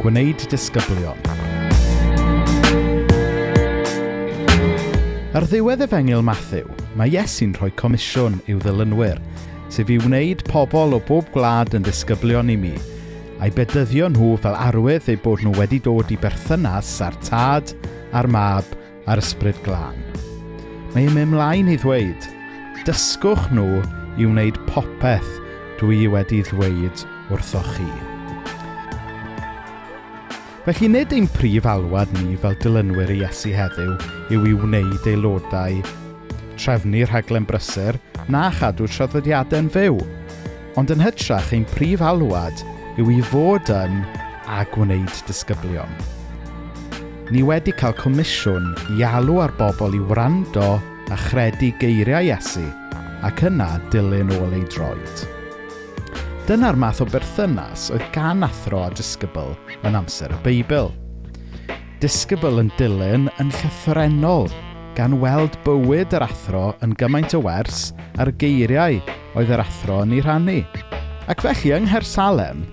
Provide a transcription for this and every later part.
Gwneud disgyblion. Ar ddiwedd Efengyl Mathew, mae Iesu'n rhoi comisiwn i'w ddilynwyr, sef i wneud pobl o bob gwlad yn ddisgyblion i mi, a'i bedyddio nhw fel arwydd eu bod nhw wedi dod i berthynas â'r Tad, a'r Mab, a'r Ysbryd Glân. Mae e'n mynd mlaen i ddweud, dysgwch nhw i wneud popeth dwi wedi ddweud wrthoch chi. Felly nid ein prif alwad ni fel dilynwyr i Iesu heddiw yw i wneud aelodau, trefnu rhaglen brysur, na chadw traddodiadau'n fyw. Ond yn hytrach ein prif alwad yw i fod yn a gwneud disgyblion. Ni wedi cael comisiwn i alw ar bobl i wrando a chredu geiriau Iesu ac yna dilyn ôl ei droed. Dyna'r math o berthynas oedd gan athro a disgybl yn amser y Beibl. Disgybl yn dilyn yn llythrennol, gan weld bywyd yr athro yn gymaint o wers a'r geiriau oedd yr athro yn ei rhannu. Ac felly yng Nghaersalem,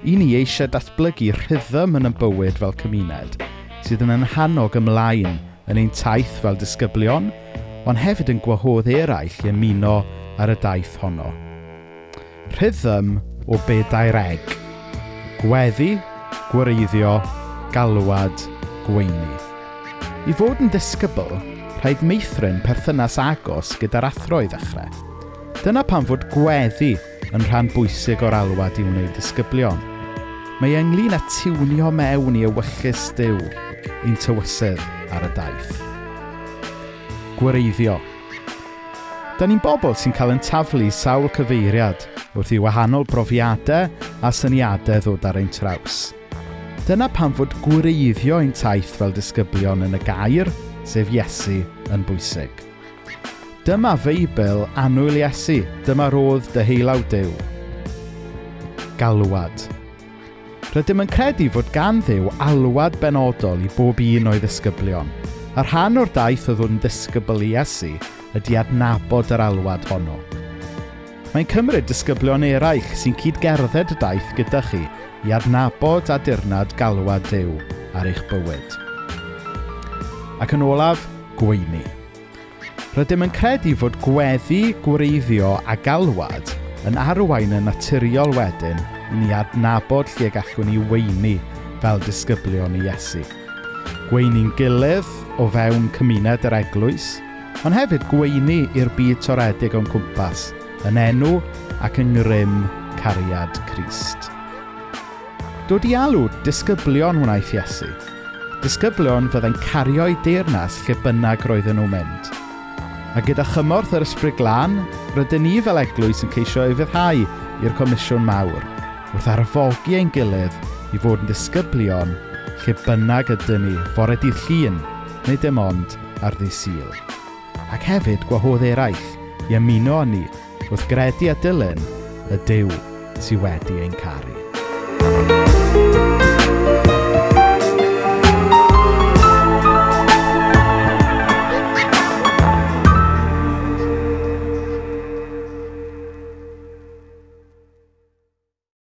i ni eisiau datblygu rhythm yn y bywyd fel cymuned, sydd yn annog ymlaen yn ein taith fel disgyblion, ond hefyd yn gwahodd eraill i ymuno ar y daith honno. Rhythm o bedair eg. Gweddi, gwreiddio, galwad, gweini. I fod yn ddisgybl, rhaid meithrin perthynas agos gyda'r athro i ddechrau. Dyna pam fod gweddi yn rhan bwysig o'r alwad i wneud disgyblion. Mae ynglyn â tiwnio mewn i ewyllys Duw, ein tywysydd ar y daith. Gwreiddio. Da ni'n bobl sy'n cael yn taflu sawl cyfeiriad wrth i wahanol brofiadau a syniadau ddod ar ein traws. Dyna pam fod gwreiddio ein taith fel disgyblion yn y gair, sef Iesu, yn bwysig. Dyma Feibl annwyl Iesu, dyma rodd dyheulaw Duw. Galwad. Rydym yn credu fod gan Dduw alwad benodol i bob un o'i ddisgyblion, a rhan o'r daith o ddod yn ddisgybl i Iesu ydy adnabod yr alwad honno. Mae'n cymryd disgyblion eraill sy'n cydgerdded y daith gyda chi i adnabod a dirnad galwad Duw ar eich bywyd. Ac yn olaf, gweini. Rydym yn credu fod gweddi, gwreiddio a galwad yn arwain yn naturiol wedyn i ni adnabod lle gallwn ni weini fel disgyblion i Iesu. Gweini'n gilydd o fewn cymuned yr eglwys, ond hefyd gweini i'r byd toredig o'n cwmpas, yn enw ac yng ngrym cariad Crist. Dod i alw disgyblion wnaeth Iesu. Disgyblion fyddai'n cario'i deyrnas lle bynnag roedden nhw'n mynd. A gyda chymorth yr Ysbryd Glân, rydyn ni fel eglwys yn ceisio ufuddhau i'r Comisiwn Mawr, wrth arfogi ein gilydd i fod yn ddisgyblion lle bynnag ydyn ni, fore dydd Llun, neu dim ond ar ddydd Sul. Ac hefyd gwahodd eraill i ymuno â ni wrth gredu a dilyn y Duw sydd wedi ein caru.